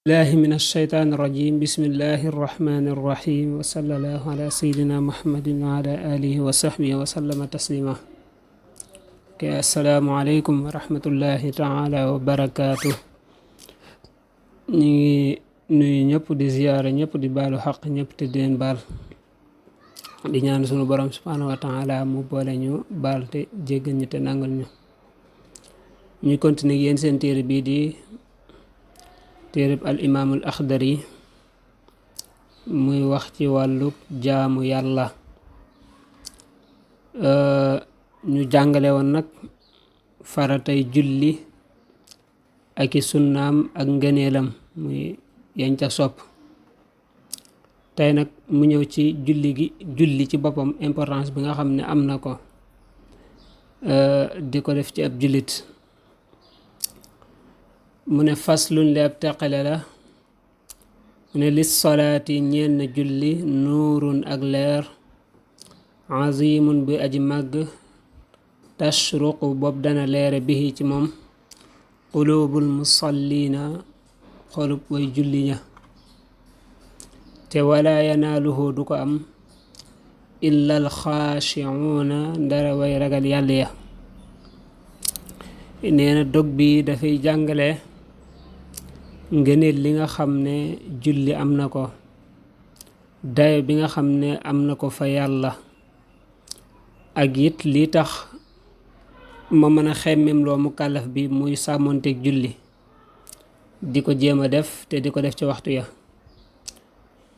الله من الشيطان الرجيم بسم الله الرحمن الرحيم وصلى الله على سيدنا محمد وعلى آله وصحبه وسلم تسليما السلام عليكم ورحمة الله تعالى وبركاته ñi nuyu ñëpp di ziyaara ñëpp di baalu xaq ñëpp te di leen baal di ñaan sunu borom subhanahu wa taala mu boole ñu baal te jéggal ñu te nangal ñu ñuy continuer yéen seen téere bii di téereb al imaamul axdari muy wax ci wàllu jaamu yàlla ñu jàngale woon nag faratay julli ak i sunnaam ak ngëneelam muy yañ ca sopp tey nag mu ñëw ci julli ci boppam importance bi nga xam ne am na ko di ko def ci ab jullit mu ne faslun li ab teqale la mu ne lis solaati ñeel na julli nuurun ak leer azimun bi aji màgg tashruqu boobu dana leere bihi ci moom qulubul musallina xolub way julli ña te wala yanaaluhu du ko am illa al xaashiuuna ndara way ragal yàlla ya nee na dog bi dafay jàngale ngëneel li nga xam ne julli am na ko dayo bi nga xam ne am na ko fa yàlla ak it li tax ma mën a xemmem loo mu kàllaf bi muy sàmmonteeg julli di ko jéem a def te di ko def ci waxtu ya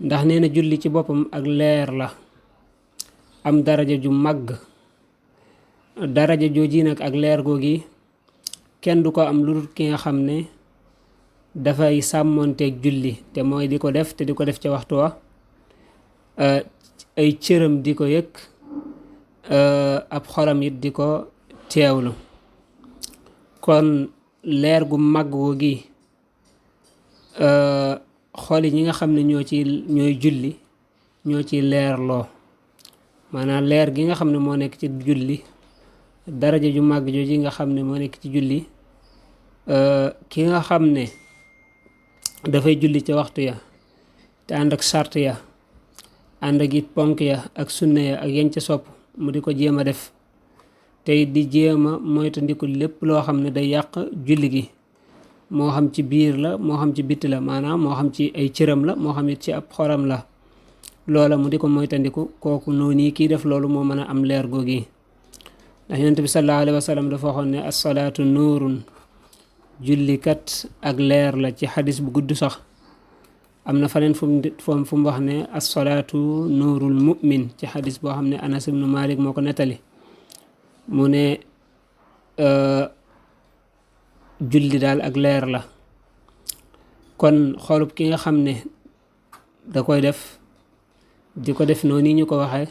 ndax nee na julli ci boppam ak leer la am daraja ju màgg daraja jooji nag ak leer googi kenn du ko am lu dul ki nga xam ne dafay sàmmonteeg julli te mooy di ko def te di ko def ca waxtu wa ay cëram di ko yëg ab xolam it di ko teewlu kon leer gu màgg googi xool yi ñi nga xam ne ñooy julli ñoo ci leerloo maanaam leer gi nga xam ne moo nekk ci julli daraja ju màgg jooji nga xam ne moo nekk ci julli ki nga xam ne dafay julli ca waxtu ya te ànd ak sart ya ànd ak it ponk ya ak sunna ya ak yañ ca sopp mu di ko jéem a def tey di jéem a moytandiku lépp loo xam ne day yàq julli gi moo xam ci biir la moo xam ci bitti la maanaam moo xam ci ay cëram la moo xam it ci ab xoram la loola mu di ko moytandiku kooku noonu yi kii def loolu moo mën a am leer googi ndax yonent bi sallallahu alayhi wa sallam dafa waxoon ne as-salaatu nuurun jullikat ak leer la ci xadis bu gudd sax am na faneen fu mu wax ne as-salaatu nuurul mu'min ci xadis boo xam ne Anas ibnu Malik moo ko nettali mu ne julli daal ak leer la kon xolub ki nga xam ne da koy def di ko def noonu ñu ko waxee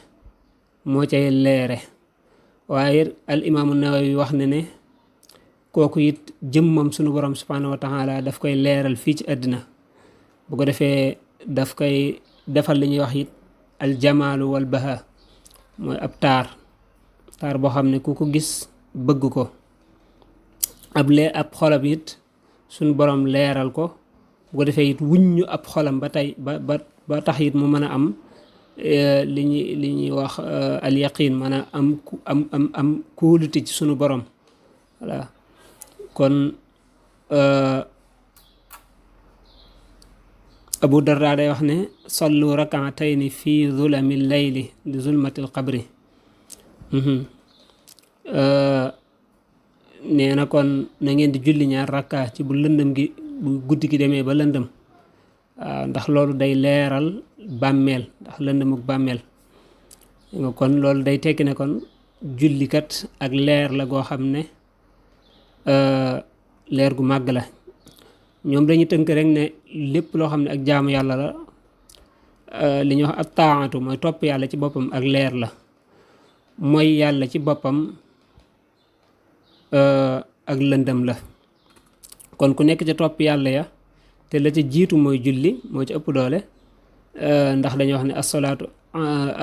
moo cay leere waaye al imaamu Nawawi wax ne ne kooku it jëmmam sunu borom subhanahu wa taala daf koy leeral fii ci àddina bu ko defee daf koy defal li ñuy wax it al jamaalu wal baha mooy ab taar boo xam ne ku ko gis bëgg ko ab xolam it sunu borom leeral ko bu ko defee it wuññu ab xolam ba tey ba tax it mu mën a am li ñuy wax al yaqin maanaam am kóolute ci sunu borom voilà kon Abu Darda day wax ne sallu rakaatayni fi zulami layli li zulmatil qabri nee na kon na ngeen di julli ñaar rakka ci bu lëndëm gi bu guddi gi demee ba lëndëm waaw ndax loolu day leeral bàmmeel ndax lëndëmuk bàmmeel kon loolu day tekki ne kon jullikat ak leer la goo xam ne leer gu màgg la ñoom dañuy tënk rek ne lépp loo xam ne ak jaamu yàlla la li ñuy wax ak taatu mooy topp yàlla ci boppam ak leer la mooy yàlla ci boppam ak lëndëm la kon ku nekk ca topp yàlla ya te la ca jiitu mooy julli moo ci ëpp doole ndax dañuy wax ne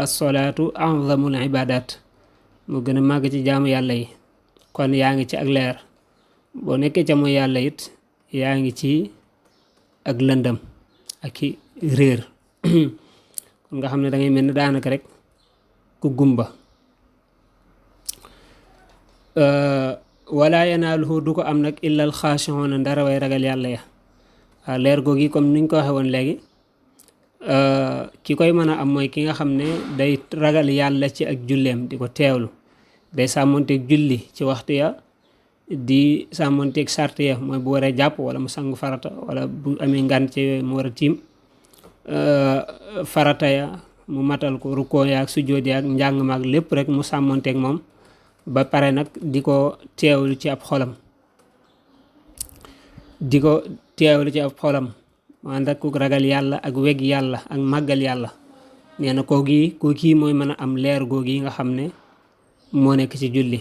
as-salaatu a'zamul ibaadaat moo gën a màgg ci jaamu yàlla yi kon yaa ngi ci ak leer boo nekkee ca mooy yàlla it yaa ngi ci ak lëndëm ak i réer kon nga xam ne da ngay mel ni daanaka rek ku gumba. wala yanaaluhu du ko am nag illal xaashi'uuna ndara way ragal yàlla ya. waaw leer googi comme niñ ko waxe woon léegi ki koy mën a am mooy ki nga xam ne day ragal yàlla ci ak julleem di ko teewlu, day sàmmonteeg julli ci waxtu ya, di sàmmonteeg sart ya mooy bu waree jàpp wala mu sangu farata wala bu amee ngan ci yooyu mu war a tiim farata ya mu matal ko, rukkoo ya ak sujjóot ya ak njàng ma ak lépp rek mu sàmmonteeg moom ba pare nag di ko teewlu ci ab xolam mu ànd ak ku ragal yàlla ak weg yàlla ak màggal yàlla. nee na kii mooy mën a am leer googi nga xam ne moo nekk ci julli,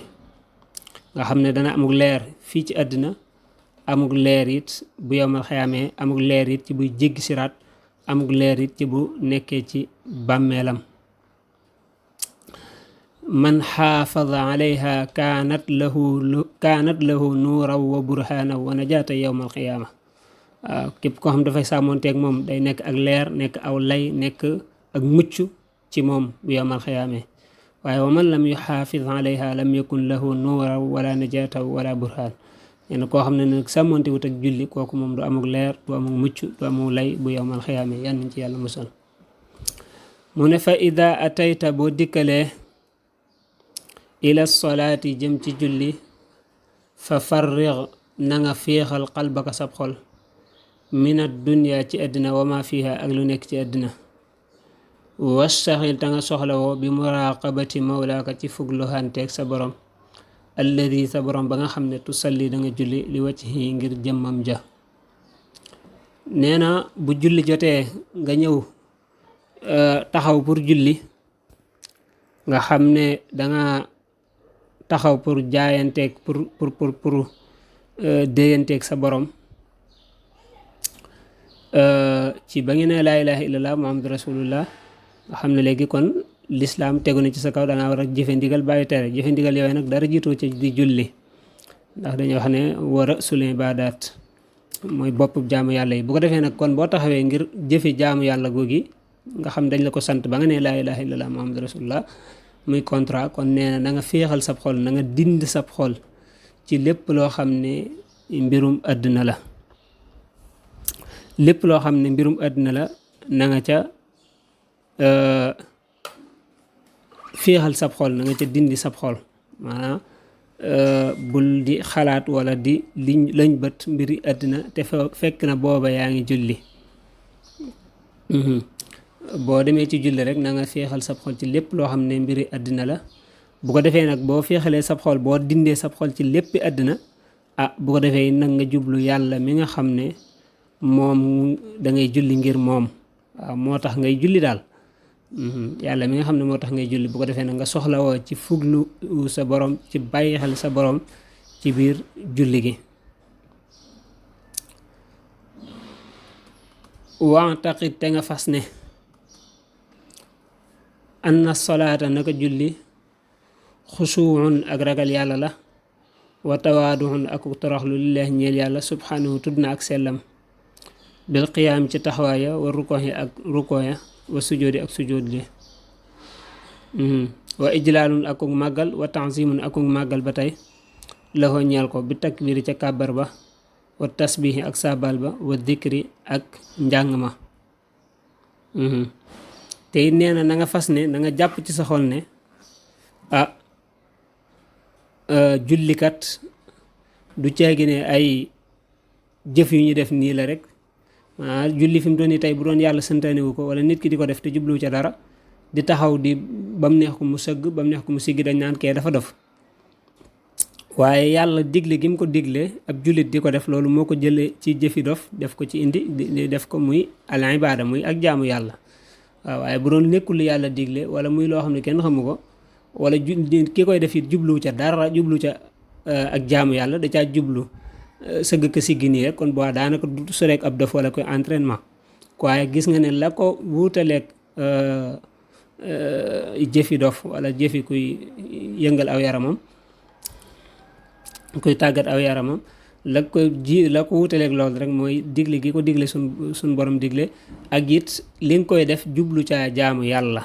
nga xam ne dana amuk leer fii ci àddina, amuk leer it bu yowmal xiyaamee, amuk leer it ci buy jéggi siraat, amuk leer it ci bu nekkee ci bàmmeelam. man xaafada alayha kaanat lahu nuuraw wa burhaana wa najaata yowmal xiyaama. waaw képp koo xam dafay sàmmoonteeg moom day nekk ak leer, nekk aw lay, nekk ak mucc ci moom bu yowmal xiyaamee. waaye wa man lam yuxaafid alayha lam yakun lahu nuuraw wala najaata wala burhaan. nee na koo xam ne nag sàmmoonte wut ak julli kooku moom du amuk leer, du amuk mucc, du amuk lay bu yowmal xiyaamee. yan nañ ci yàlla musal. mu ne fa ida atayta boo dikkalee ila solaati jëm ci julli fa farrig na nga féexal qalbaka sab xol min ad-dunya ci àddina wa ma fiha ak lu nekk ci àddina. wastaxil ta nga soxlawoo bi muraqabati mawlaaka ci fugluhanteeg sa borom alladi sa borom ba nga xam ne tusalli da nga julli li wajhi ngir jëmmam ja. nee na bu julli jotee nga ñëw taxaw pour julli, nga xam ne danga taxaw pour jaayanteeg pour déyanteeg sa borom ci ba ngi ne laa ilaha illallah muhammadu rasulullah. nga xam ne léegi kon lislaam tegu na ci sa kaw, dangaa war a jëfe ndigal bàyyi tere. jëfe ndigal yooyu nag dara jiitoo ci di julli, ndax dañuy wax ne wa rasul ibaadaat mooy bopp jaamu yàlla yi. bu ko defee nag kon boo taxawee ngir jëfe jaamu yàlla googi nga xam dañ la ko sant ba nga ne laa ilaha illallah muhammadu rasulullah muy contrat, kon nee na nga féexal sab xol, na nga dind sab xol ci lépp loo xam ne mbirum àddina la. lépp loo xam ne mbirum àddina la na nga ca féexal sab xol, na nga ca dindi sab xol. maanaam bul di xalaat wala di lañ bët mbiri àddina te fekk na booba yaa ngi julli. boo demee ci julli rek na nga féexal sab xol ci lépp loo xam ne mbiri àddina la. bu ko defee nag boo féexalee sab xol, boo dindee sab xol ci léppi àddina, bu ko defee nag nga jublu yàlla mi nga xam ne moom da ngay julli ngir moom. waaw moo tax ngay julli daal. yàlla mi nga xam ne moo tax ngay julli. bu ko defee nag nga soxlawoo ci fuglu sa borom, ci bàyyi xel sa borom ci biir julli gi. wa'taqid te nga fas ne anna solaata naka julli xusuun ak ragal yàlla la, wa tawaaduun ak toroxlu lillahi ñeel yàlla subhanahu tudd na ak sellam, bil qiyaam ci taxawaaya wa rukooxi ak rukooya wa sujoodi ak sujood li, wa ijlaalun akuk màggal, wa tanzimun akuk màggal ba tey laxoo ñeel ko, bi takbiri ca kàbbar ba, wa tasbihi ak saabal ba, wa dikri ak njàng ma. te it nee na nga fas ne na nga jàpp ci sa xol ne jullikat du caagi ne ay jëf yu ñu def nii la rek. julli fi mu doon nii tey bu doon yàlla santanewu ko wala nit ki di ko def te jubluwu ca dara, di taxaw di ba mu neex ko mu sëgg ba mu neex ko mu siggi, dañ naan kee dafa dof. waaye yàlla digle gi mu ko digle ab jullit di ko def, loolu moo ko jëlee ci jëfi dof def ko ci indi def ko muy al ibaada, muy ak jaamu yàlla. waaw waaye bu doon nekkul yàlla digle wala muy loo xam ne kenn xamu ko, wala ki koy def it jubluwu ca dara, jublu ca ak jaamu yàlla, da caa jublu sëgg ka siggi nii rek, kon boo daanaka du soreek ab dof wala koy entraînement. waaye gis nga ne la ko wuutaleeg jëfi dof wala jëfi kuy yëngal aw yaramam, kuy tàggat aw yaramam, la ko wutaleeg loolu rek mooy digle gi ko digle suñ borom digle ak it li nga koy def jublu caa jaamu yàlla.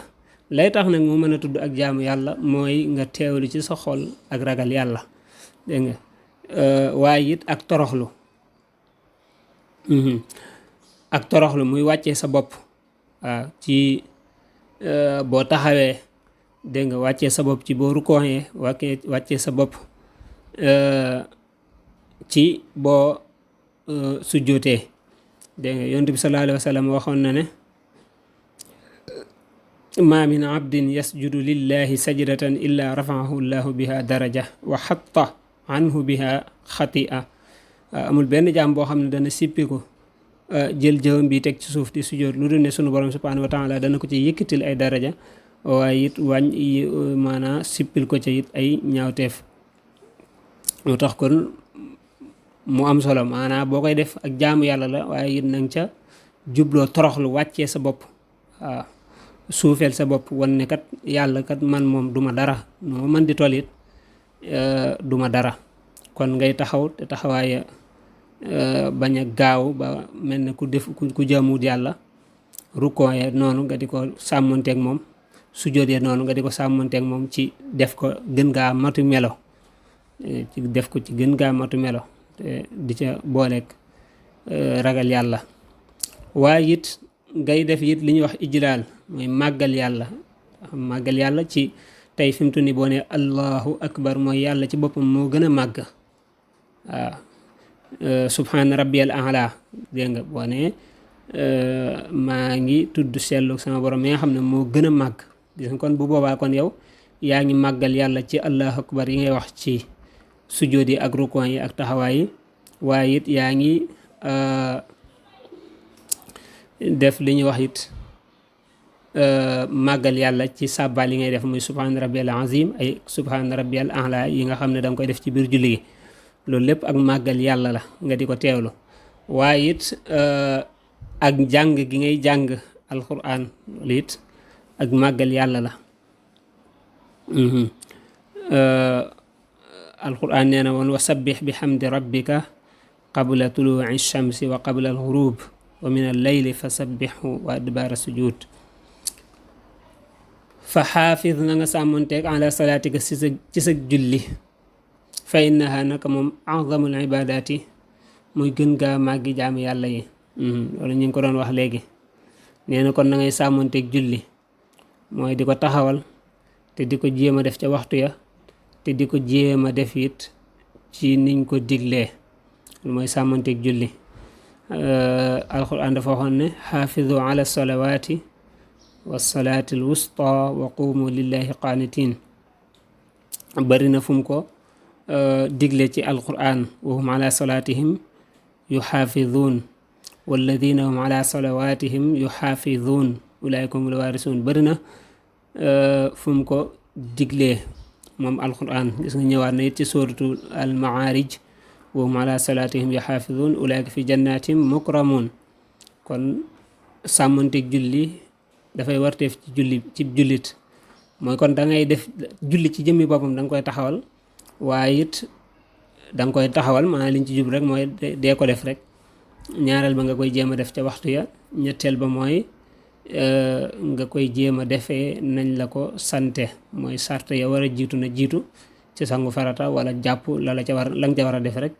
lay tax nag mu mën a tudd ak jaamu yàlla mooy nga teewlu ci sa xol ak ragal yàlla, dégg nga waaye it ak toroxlu. ak toroxlu muy wàccee sa bopp waaw ci boo taxawee, dégg nga wàccee sa bopp ci boo rukkooxee wàccee sa bopp ci boo sujjootee, dégg nga yonent bi sallallahu alayhi wa sallam waxoon na ne ma min abdin yasjudu lillahi sajdatan illa rafaahu llahu biha daraja wa xatta anhu biha xatia. amul benn jaam boo xam ne dana sippiku jël jëwam bi teg ci suuf di sujjoot lu dul ne sunu borom subhanahu wa taala dana ko ci yëkkatil ay daraja waaye it maanaa sippil ko ci it ay ñaawteef. moo tax kon mu am solo maanaa boo koy def ak jaamu yàlla la waaye it nang ca jubloo toroxlu wàccee sa bopp waaw suufeel sa bopp wan ne kat yàlla kat man moom duma dara noo man di toll it duma dara. kon ngay taxaw te taxawaaya bañ a gaaw ba mel ne ku jaamuwut yàlla. rukkooyee noonu nga di ko sàmmanteeg moom, sujjóotee noonu nga di ko sàmmanteeg moom ci def ko gën gaa matu melo, ci def ko ci gën gaa matu melo te di ca booleeg ragal yàlla. waaye it ngay def it li ñuy wax ijlaal mooy màggal yàlla ci tey fi mu toll nii boo ne allahu akbar mooy yàlla ci boppam moo gën a màgg waaw. subhaana rabbiyal a'la, dégg nga boo ne maa ngi tudd sellu sama borom mi nga xam ne moo gën a màgg. gis nga kon bu boobaa kon yow yaa ngi màggal yàlla ci allahu akbar yi ngay wax ci sujjóot yi ak rukuu yi ak taxawaay yi, waaye it yaa ngi def li ñuy wax it màggal yàlla ci sàbbaal yi ngay def muy subhaana rabbiyal azim ay subhaana rabbiyal a'la yi nga xam ne danga koy def ci biir julli gi. loolu lépp ak màggal yàlla la nga di ko teewlu. waaye it ak jàng gi ngay jàng alquran loolu it ak màggal yàlla la. alquran nee na woon wa sabbih bi hamdi rabbika qabla tuluu'i shamsi wa qabla alghurub wa min al-layli fa sabbihu wa adbaara sujud. fa xaafid na nga sàmmonteeg ala salaatika ci sa julli fa innaha naka moom azamul ibadaati muy gën gaa màggi jaamu yàlla yi. loolu ñu ngi ko doon wax léegi. nee na kon na ngay sàmmonteeg julli mooy di ko taxawal te di ko jéem a def ca waxtu ya te di ko jéem a def it ci niñ ko diglee mooy sàmmonteeg julli. alquran dafa waxoon ne xaafidu ala salawaati wa salaati al wusta wa qumu lillahi qaanitin. bari na fu mu ko digle ci alquran wa hum ala salaatihim yuxaafiduun walladina hum ala salawatihim yuxaafiduun ulaika humul waarisuun. bari na fu mu ko diglee moom alquran. gis nga ñëwaat na it ci suuratu al maarij wa hum ala salaatihim yuxaafiduun ulaika fi jannatin mukramuun. kon sàmmanteeg julli dafay warteef ci jullit mooy kon da ngay def julli ci jëmmi boppam da nga koy taxawal waaye it da nga koy taxawal maanaam liñ ci jub rek mooy dee ko def rek. ñaareel ba nga koy jéem a def ca waxtu ya. ñetteel ba mooy nga koy jéem a defee nañ la ko sante mooy sart ya war a jiitu na jiitu ci sangu farata wala jàpp la nga ca war a def rek.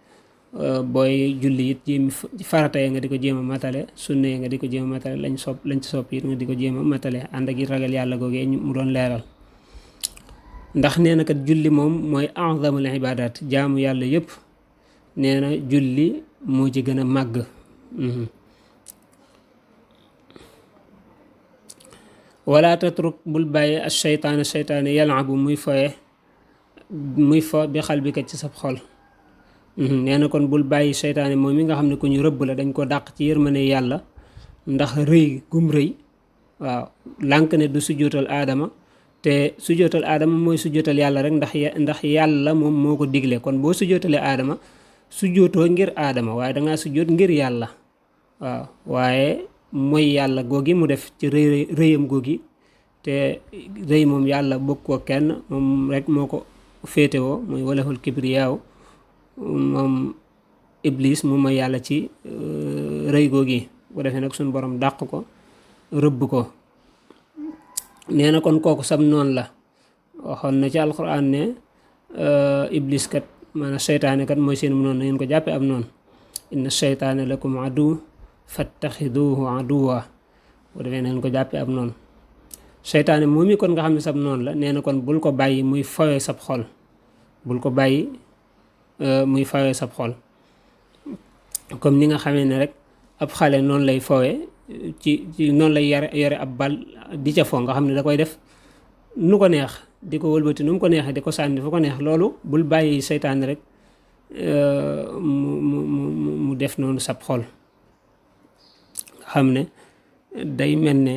booy julli it jéem farata ya nga di ko jéem a matale, sunna ya nga di ko jéem a matale, lañ ci sopp it nga di ko jéem a matale ànd ak it ragal yàlla googee mu doon leeral. ndax nee na kat julli moom mooy a'zamul ibadat jaamu yàlla yëpp nee na julli moo ci gën a màgg. wala tatruk bul bàyyi as seytaane yal'abu muy fo bi xalbika ci sa xol. nee na kon bul bàyyi seytaane moom mi nga xam ne ku ñu rëbb la, dañ ko dàq ci yërmande yàlla ndax rëy gum rëy. waaw lànk ne du sujjóotal aadama te sujjóotal aadama mooy sujjóotal yàlla rek ndax yàlla moom moo ko digle. kon boo sujjóotalee aadama sujjóotoo ngir aadama waaye dangaa sujjóot ngir yàlla. waaw waaye mooy yàlla googi mu def ci rëyam googi te rëy moom yàlla bokk ko kenn, moom rek moo ko féetewoo mooy walahul kibriyaaw. moom iblis mu ma yàlla ci rëy googi bu defee nag suñu borom dàq ko rëbb ko. nee na kon kooku sam noonu la waxoon na ci alquran ne iblis kat maanaam seytaane kat mooy seen noonu na ngeen ko jàppee am noonu inna seytaane lakum aduw fattaxiduhu aduwa bu defee na ngeen ko jàppee am noonu. seytaane moom i kon nga xam ne sab noonu la nee na kon bul ko bàyyi muy fawee sab xol bul ko bàyyi muy fawee sab xol comme ni nga xamee ne rek ab xale noonu lay fawee ci noonu lay yore ab bal di ca fo nga xam ne da koy def nu ko neex di ko wëlbati nu mu ko neexee di ko sànni fu ko neex. loolu bul bàyyi seytaane rek mu def noonu sab xol nga xam ne day mel ne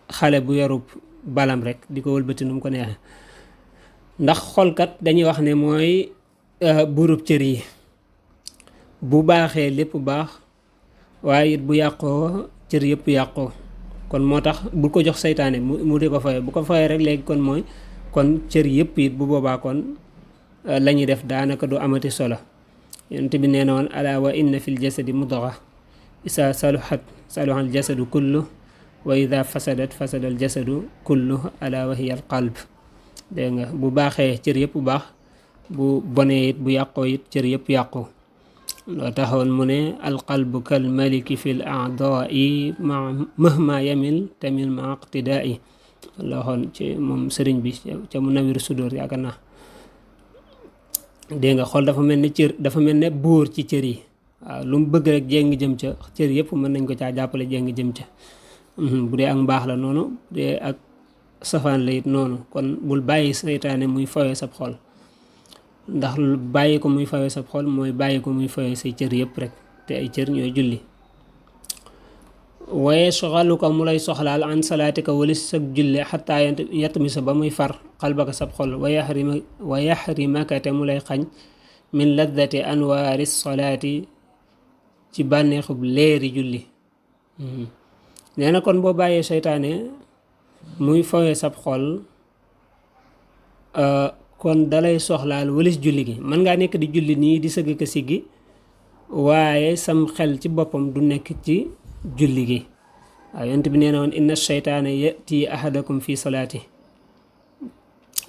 xale bu yorub balam rek di ko wëlbati nu mu ko neexee. ndax xolkat dañuy wax ne mooy buurub cër yi, bu baaxee lépp baax waaye it bu yàqoo cër yëpp yàqoo. kon moo tax bu ko jox seytaane mu di ko fayee bu ko fayee rek léegi kon mooy kon cër yëpp it bu boobaa kon la ñuy def daanaka du amati solo. yonent bi nee na woon alaa wa inna fil jasadi mudga isa saluhat saluha al jasadu kullu wa ida fasadat fasada al jasadu kullu alaa wa hiya al qalb. dégg nga bu baaxee cër yëpp baax bu bonee it bu yàqoo it cër yëpp yàqoo. loo taxoon mu ne alqalbu kal maliki fil a'daa'i mahma yamil tamil ma iqtidaa'i la waxoon ci moom sëriñ bi ca Munawwir Sudóor yaakaar naa. dégg nga xol dafa mel ni cër dafa mel ne buur ci cër yi waaw lu mu bëgg rek jéng jëm ca cër yëpp mën nañ ko caa jàppale jéng jëm ca. bu dee ak mbaax la noonu bu dee ak safaan la it noonu. kon bul bàyyi seytaane muy fawee sab xol ndax bàyyi ko muy fawee sab xol mooy bàyyi ko muy fawee say cër yëpp rek te ay cër ñooy julli. waaye soxalu ko mu lay soxlaal an salaatika walis sag julli xataa yatmisa ba muy far xalbaka sab xol wa yaxrimaka te mu lay xañ min laddati anwaari salaati ci bànneexub leeri julli. nee na kon boo bàyyee seytaane muy fawee sab xol kon dalay soxlaal walis julli gi. mën ngaa nekk di julli nii di sëgg ka siggi waaye sam xel ci boppam du nekk ci julli gi. waaw yonent bi nee na woon inna sheytaana yati ahadakum fi salaati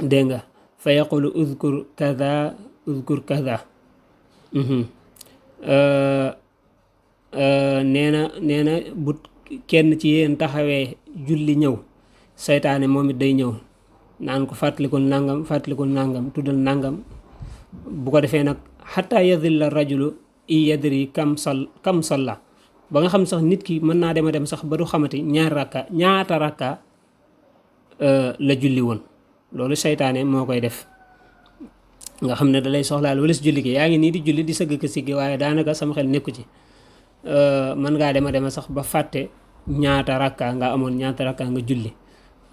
dégg nga fa yaqulu udkur kaza nee na bu kenn ci yéen taxawee julli ñëw seytaane moom it day ñëw naan ko fàttalikul nàngam tuddal nàngam. bu ko defee nag xataa yadilla rajulu i yadri kam salla ba nga xam sax nit ki mën naa dem sax ba du xamati ñaata rakka la julli woon. loolu seytaane moo koy def nga xam ne dalay soxlaal walis julli gi. yaa ngi nii di julli di sëgg ko siggi waaye daanaka sama xel nekku ci. mën ngaa dem sax ba fàtte ñaata rakka nga amoon ñaata rakka nga julli.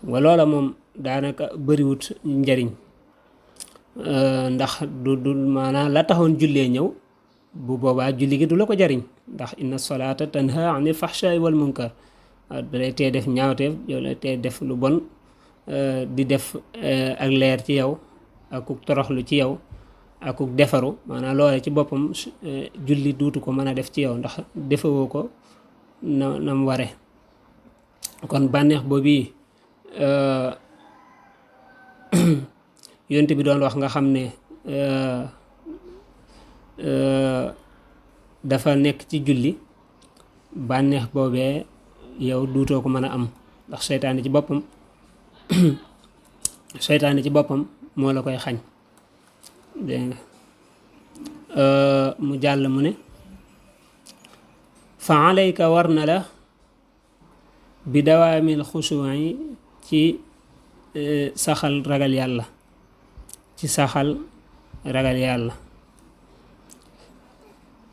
nga loola moom daanaka bëriwut njariñ ndax du maanaam la taxoon jullee ñëw bu boobaa julli gi du la ko jariñ ndax inna salaata tanha anil fahshaai wal munkar. dalay tee def ñaawteef dalay tee def lu bon di def ak leer ci yow akuk toroxlu ci yow akuk defaru maanaam loole ci boppam julli duutu ko mën a def ci yow ndax defewoo ko na mu ware. kon bànneex boobu yonent bi doon wax nga xam ne dafa nekk ci julli bànneex boobee yow duutoo ko mën a am ndax seytaane ci boppam moo la koy xañ. dégg nga mu jàll mu ne fa alayka war na la bi dawaamil xusuu'i ci saxal ragal yàlla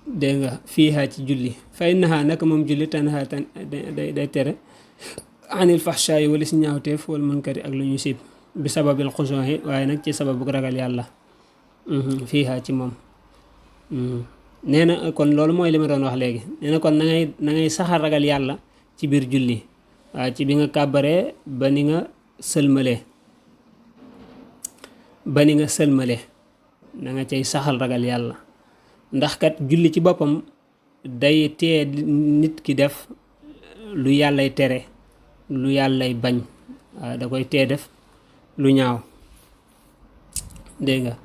dégg nga fiiha ci julli fa innaha naka moom julli tanha day tere anil fahshaayi wala si ñaawteef wal munkari ak lu ñu sib bi sababil xusuu'i waaye nag ci sababu ragal yàlla fiiha ci moom. nee na kon loolu mooy li ma doon wax léegi. nee na kon na ngay saxal ragal yàlla ci biir julli waaw ci bi nga kàbbaree ba ni nga sëlmalee na nga cay saxal ragal yàlla ndax kat julli ci boppam day tee nit ki def lu yàllay tere lu yàllay bañ waaw da koy tee def lu ñaaw dégg nga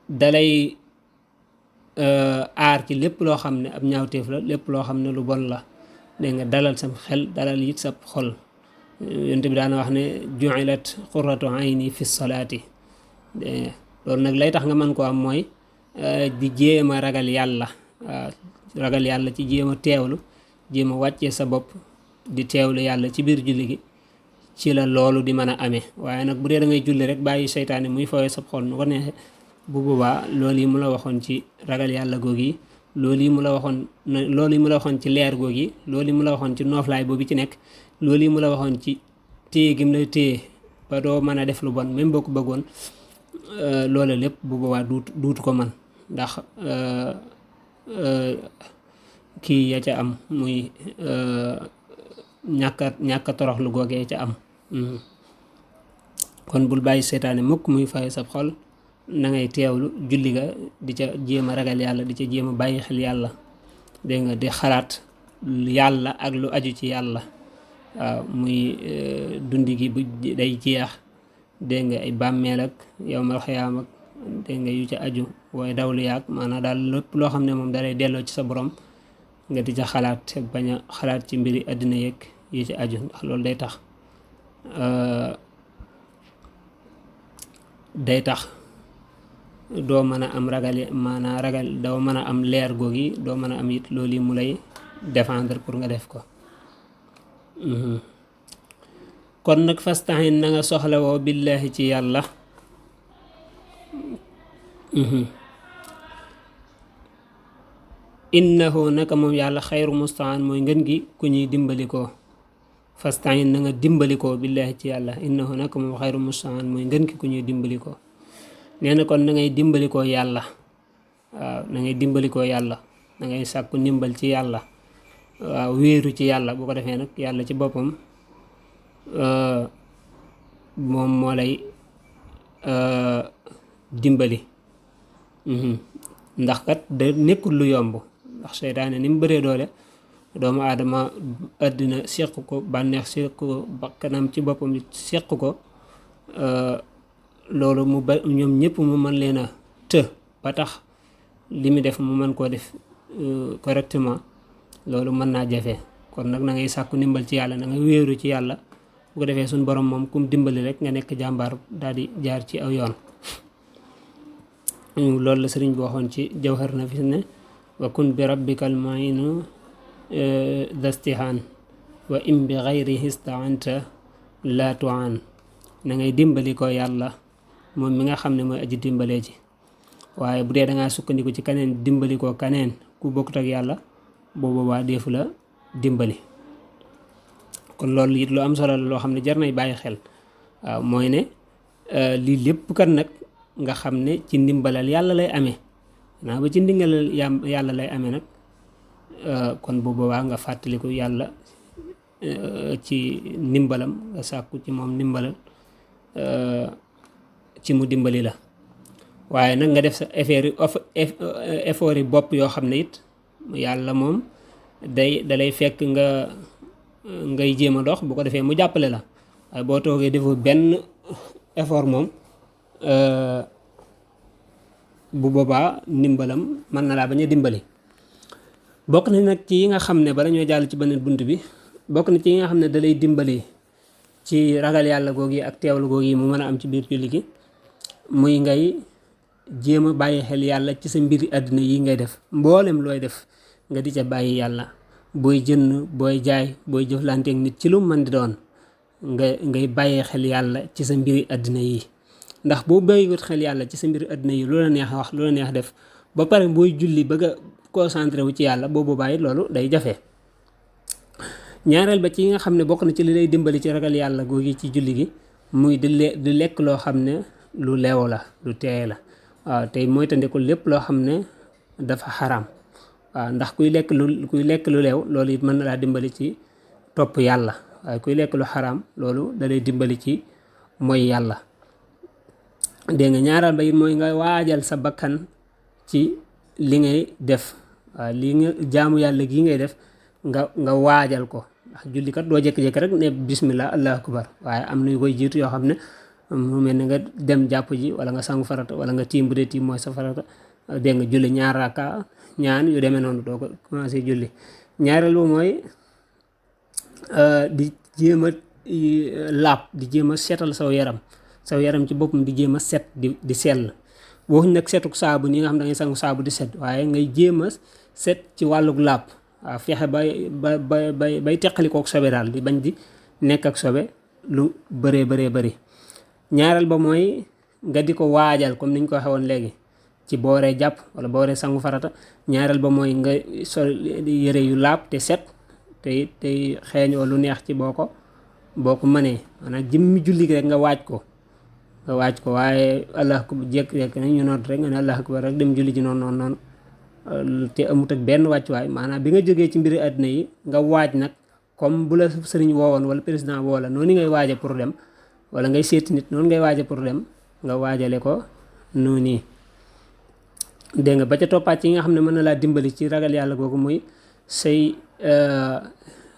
dalay aar ci lépp loo xam ne ab ñaawteef la lépp loo xam ne lu bon la dégg nga dalal sam xel dalal it sa xol yonent bi daana wax ne ju'ilat qurratu ayni fi salaati loolu nag lay tax nga mën koo am mooy di jéem a ragal yàlla waaw ragal yàlla ci jéem a teewlu jéem a wàccee sa bopp di teewlu yàlla ci biir julli gi ci la loolu di mën a amee waaye nag bu dee da ngay julli rek bàyyi seytaane muy fooyee sa xol nu ko neexee bu boobaa loolu yi mu la waxoon ci ragal yàlla googu yi loolu yi mu la waxoon ci leer googu yi loolu yi mu la waxoon ci nooflaay boobu ci nekk loolu yi mu la waxoon ci téye gi mu la téye ba doo mën a def lu bon même boo ko bëggoon loola lépp bu boobaa duutu ko man ndax kii ya ca am muy ñàkka toroxlu googee ca am kon bul bàyyi seytaane mukk muy fay sab xol na ngay teewlu julli ga di ca jéem a ragal yàlla di ca jéem a bàyyi xel yàlla dégg nga di xalaat yàlla ak lu aju ci yàlla waaw muy dundi gi bu day jeex dégg nga ay bàmmeel ak yawmal xiyaam ak dégg nga yu ca aju waaye dawlu yaag maanaam daal lépp loo xam ne moom dalay delloo ci sa borom nga di ca xalaat bañ a xalaat ci mbiri àddina yeeg yi ci aju ndax loolu day tax doo mën a am ragal doo mën a am leer googi doo mën a am it loolu yi mu lay défendre pour nga def ko kon nag fastahin na nga soxlawoo billaahi ci yàlla innahu naka moom yàlla xayru mustaan mooy ngën gi ku ñuy dimbalikoo fastahin na nga dimbalikoo billaahi ci yàlla innahu naka moom xayru mustaan mooy ngën gi ku ñuy dimbalikoo nee na kon na ngay dimbalikoo yàlla waaw na ngay dimbalikoo yàlla na ngay sàkku ndimbal ci yàlla waaw wéeru ci yàlla bu ko defee nag yàlla ci boppam moom moo lay dimbali ndax kat da nekkul lu yomb ndax seytaane ni mu bëree doole doomu aadama àddina seq ko bànneex seq ko bakkanam ci boppam seq ko loolu mu ba ñoom ñëpp mu mën leen a të ba tax li mu def mu mën koo def correctement loolu mën naa jafe kon nag na ngay sàkku ndimbal ci yàlla na nga wéeru ci yàlla bu ko defee suñ borom moom kum dimbali rek nga nekk jàmbaar daal di jaar ci aw yoon loolu la sëriñ bi waxoon ci jawhar nafis ne wa kun bi rabbikal mu'inu dastihaan wa in bi ghayrihi istaanta la tu'aan na ngay dimbali ko yàlla moom mi nga xam ne mooy aji dimbalee ji waaye bu dee dangaa sukkandiku ci kaneen dimbali ko kaneen ku bokkut ak yàlla boobu waa deefu la dimbali kon loolu it lu am solo la loo xam ne jar nay bàyyi xel waaw mooy ne lii lépp kat nag nga xam ne ci ndimbalal yàlla lay amee naa ba ci ndimbalal yàlla lay amee nag kon bu boobaa nga fàttaliku yàlla ci ndimbalam nga sàkku ci moom ndimbalal ci mu dimbali la waaye nag nga def sa effort yi bopp yoo xam ne it yàlla moom dalay fekk ngay jéem a dox bu ko defee mu jàppale la waaye boo toogee defoo benn effort moom bu boobaa ndimbalam mën na laa bañ a dimbali bokk na nag ci yi nga xam ne bala ñoo jàll ci beneen bunt bi bokk na ci yi nga xam ne dalay dimbali ci ragal yàlla googu yi ak teewlu googu yi mu mën a am ci biir julli gi muy ngay jéem a bàyyi xel yàlla ci sa mbiri àddina yi ngay def mboolem looy def nga di ca bàyyi yàlla booy jënd booy jaay booy jëflanteek nit ci lu mën di doon ngay bàyyi xel yàlla ci sa mbiri àddina yi ndax boo bàyyiwut xel yàlla ci sa mbiri àddina yi lu la neex wax lu la neex def ba pare booy julli bëgg a concentré wu ci yàlla boobu bàyyi loolu day jafe ñaareel ba ci yi nga xam ne bokk na ci li lay dimbali ci ragal yàlla googi ci julli gi muy di lekk loo xam ne lu leew la lu teey la waaw tey mooy tandiku lépp loo xam ne dafa xaraam waaw ndax kuy lekk lu leew loolu it mën na laa dimbali ci topp yàlla waaye kuy lekk lu xaraam loolu da lay dimbali ci mooy yàlla dégg nga ñaaral ba it mooy nga waajal sa bakkan ci li ngay def waaw li nga jaamu yàlla gi ngay def nga waajal ko ndax julli kat doo jékki-jékki rek ne bismillah allahu akbar waaye am na yu koy jiitu yoo xam ne mu mel ne nga dem jàpp ji wala nga sangu farata wala nga tiim bu dee tiim mooy sa farata dégg nga julli ñaar raaka ñaan yu demee noonu doo ko commencé julli ñaareel ba mooy di jéem a laab di jéem a seetal saw yaram ci boppam di jéem a set di sell waxuñ nag setuk saabu nii nga xam da ngay sangu saabu di set waaye ngay jéem a set ci wàlluk laab waaw fexe bay teqalikook sobe daal di bañ di nekk ak sobe lu bëree bëri ñaareel ba mooy nga di ko waajal comme niñ ko waxee woon léegi ci booree jàpp wala booree sangu farata ñaareel ba mooy nga sol yëre yu laab te set te xeeñoo lu neex ci boo ko mënee maanaam jëmmi julli gi rek nga waaj ko waaye allah akbar jékk-jékk na ñu noot rek nga ne allah akbar rek dem julli ji noonu te amut ak benn wàccuwaay maanaam bi nga jógee ci mbiri àddina yi nga waaj nag comme bu la sëriñ woowoon wala président woo la noonu ngay waaje pour dem wala ngay seeti nit noonu ngay waaje pour dem nga waajale ko noonu dégg nga ba ca toppaat yi nga xam ne mën na laa dimbali ci ragal yàlla googu muy say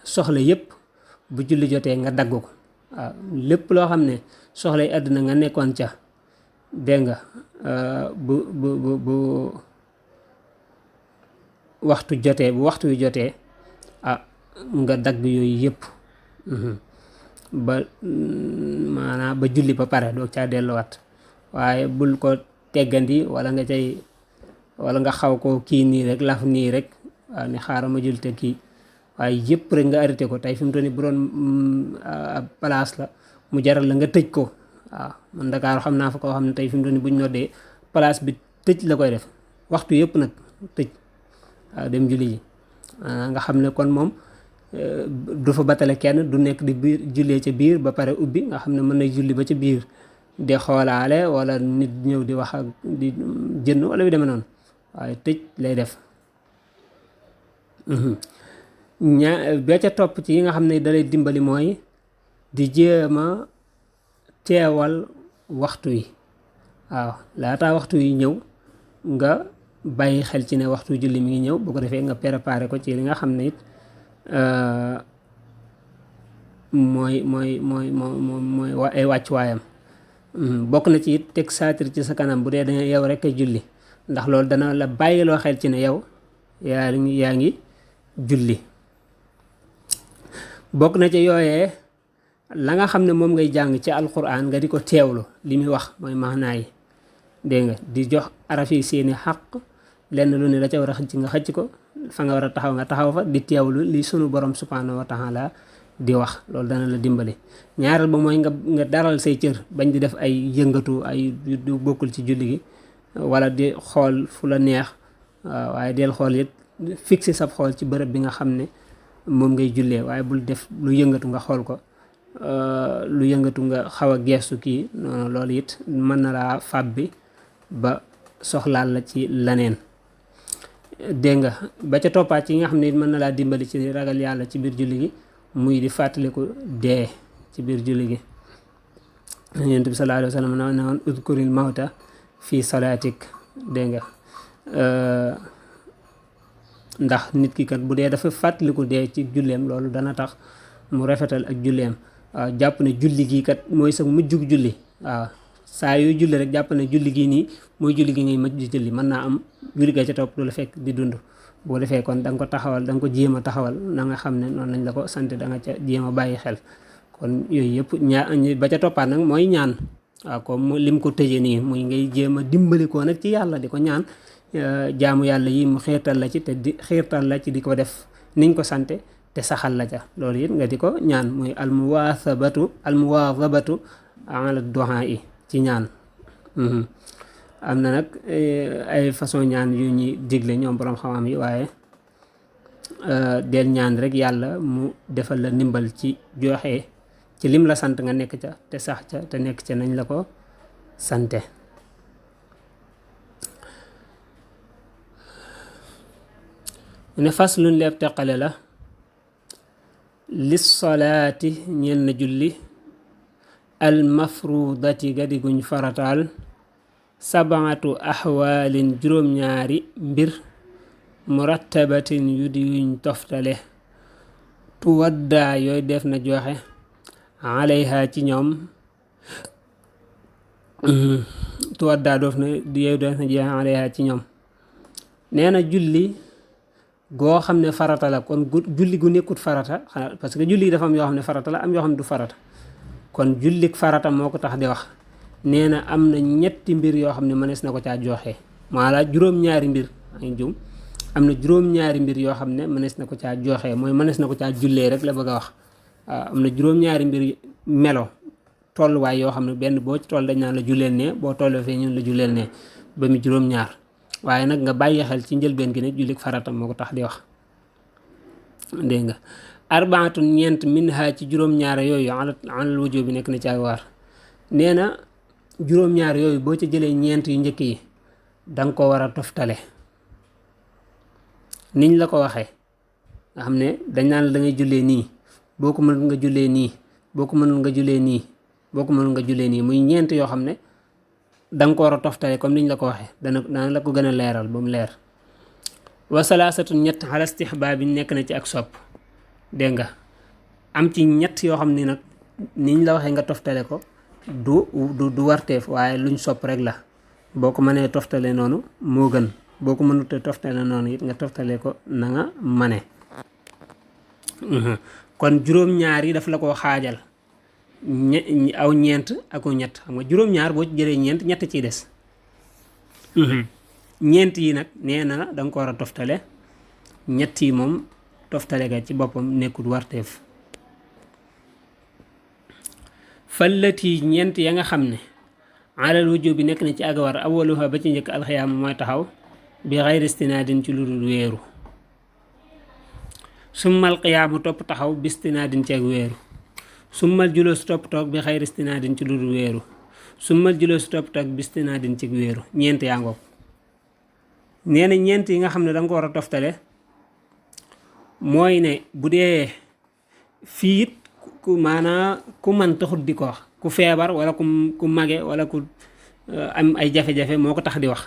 soxla yépp bu julli jotee nga dagg ko waaw lépp loo xam ne soxlay àddina nga nekkoon ca dégg nga bu waxtu wi jotee nga dagg yooyu yëpp maanaam ba julli ba pare doo caa delluwaat waaye bul ko teggandi wala nga xaw ko kii nii rek laf nii rek waaw ni xaaral ma jul te kii waaye yëpp rek nga arrêté ko tey fi mu toll nii bu doon place la mu jaral la nga tëj ko waaw man Dakar xam naa fa koo xam ne tey fi mu toll nii buñ noddee place bi tëj la koy def waxtu yëpp nag tëj waaw dem julli ji nga xam ne kon moom du fa batale kenn du nekk di biir jullee ca biir ba pare ubbi nga xam ne mën na julli ba ca biir di xoolaale wala nit ñëw di wax ak di jënd wala bi demee noonu waaye tëj lay def ba ca topp ci yi nga xam ne dalay dimbali mooy di jéem a teewal waxtu yi waaw laataa waxtu yi ñëw nga bàyyi xel ci ne waxtu julli mi ngi ñëw bu ko defee nga préparé ko ci li nga xam ne it mooy ay wàccuwaayam bokk na ci it teg saatir ci sa kanam bu dee danga yow rek a julli ndax loolu dana la bàyyiloo xel ci ne yow yaa ngi julli bokk na ci yooyee la nga xam ne moom ngay jàng ci alquran nga di ko teewlu li muy wax mooy maanaa yi dégg nga di jox araf yi seeni xaq lenn lu ne la ca war a xëcc nga xëcc ko fa nga war a taxaw nga taxaw fa di teewlu li sunu borom subhanahu wa taala di wax loolu dana la dimbali ñaareel ba mooy nga daral say cër bañ di def ay yëngatu ay du bokkul ci julli gi wala di xool fu la neex waaye del xool it fixé sab xool ci bërëb bi nga xam ne moom ngay jullee waaye bul def lu yëngatu nga xool ko lu yëngatu nga xaw a geestu kii noonu loolu it mën na laa fab bi ba soxlaal la ci laneen dégg nga ba ca toppaat ci nga xam ne it mën na laa dimbali ci ragal yàlla ci biir julli gi muy di fàttaliku dee ci biir julli gi Yonent bi sallallahu alayhi wa sallam ne woon udkuril mawta fii salaatik dégg nga ndax nit ki kat bu dee dafa fàttaliku dee ci julleem loolu dana tax mu rafetal ak julleem waaw jàpp ne julli gii kat mooy sa mujjug julli waaw saa yooyu julli rek jàpp ne julli gii nii mooy julli gi ngay mujj julli mën naa am julli ga ca topp du la fekk di dund boo defee kon da nga ko taxawal da nga ko jéem a taxawal na nga xam ne noonu lañ la ko sant da nga ca jéem a bàyyi xel kon yooyu yëpp ba ca toppaat nag mooy ñaan waaw comme lim ko tëjee nii muy ngay jéem a dimbali ko nag ci yàlla di ko ñaan jaamu yàlla yi mu xiirtal la ci te di xiirtal la ci di ko def niñ ko sante te saxal la ca loolu it nga di ko ñaan muy almuwaazabatu ala du'a yi ci ñaan am na nag ay façon ñaan yu ñuy digle ñoom borom xam-xam yi waaye del ñaan rek yàlla mu defal la ndimbal ci joxe ci lim la sant nga nekk ca te sax ca te nekk ca nañ la ko sante ne fas luñ leeb teqale la lis salaati ñeel na julli al mafrudati ga di guñ farataal sabaatu axwaalin juróom-ñaari mbir murattabatin yu di yuñ toftale tuwaddaa yooyu def na joxe alayha ci ñoom tuwaddaa yooyu def na joxe alayha ci ñoom nee na julli goo xam ne farata la kon julli gu nekkut farata parce que julli dafa am yoo xam ne farata la am yoo xam ne du farata kon jullik farata moo ko tax di wax nee na am na ñetti mbir yoo xam ne mënees na ko caa joxe maanaam juróom-ñaari mbir am na juróom-ñaari mbir yoo xam ne mënees na ko caa joxe mooy mënees na ko caa jullee rek la bëgg a wax waaw am na juróom-ñaari mbir melo tolluwaay yoo xam ne benn boo ci toll dañ naan la julleel ne boo tollee fee ñun la julleel ne ba mu juróom-ñaar waaye nag nga bàyyi xel ci njëlbeen gi ne jullik farata moo ko tax di wax dégg nga arbaatun ñeent minha ci juróom-ñaar yooyu alal wujub bi nekk na ci ak war nee na juróom-ñaar yooyu boo ci jëlee ñeent yu njëkk yi danga ko war a toftale niñ la ko waxee nga xam ne dañ naan la da ngay jullee nii boo ko mënul nga jullee nii boo ko mënul nga jullee nii boo ko mënul nga jullee nii muy ñeent yoo xam ne danga ko war a toftale comme niñ la ko waxee dana la ko gën a leeral ba mu leer wa salaasatu ñett ala istihbaab nekk na ci ak sopp dégg nga am ci ñett yoo xam ne nag niñ la waxee nga toftale ko du warteef waaye luñ sopp rek la boo ko mënee toftale noonu moo gën boo ko mënut a toftale noonu it nga toftale ko na nga mane kon juróom-ñaar yi daf la koo xaajal aw ñeent ak ñett xam nga juróom-ñaar boo ci jëlee ñett ciy des ñeent yi nag nee na da nga ko war a toftale ñett yi moom toftale ga ci boppam nekkul warteef fallati ñeent ya nga xam ne alal wujub bi nekk na ci agawar awaluha ba ci njëkk alxiyaama mooy taxaw bi xayri istinaadin ci lu dul wéeru summal qiyaamu topp taxaw bi istinaadin ci ak wéeru summal juloosu topp toog bi xayri istinaadin ci lu dul wéeru summal juloosu topp toog bi istinaadin ci wéeru ñeent yaa ngoog nee na ñeent yi nga xam ne da nga ko war a toftale mooy ne bu dee fii it ku man taxut di ko wax ku feebar wala ku mage wala ku am ay jafe-jafe moo ko tax di wax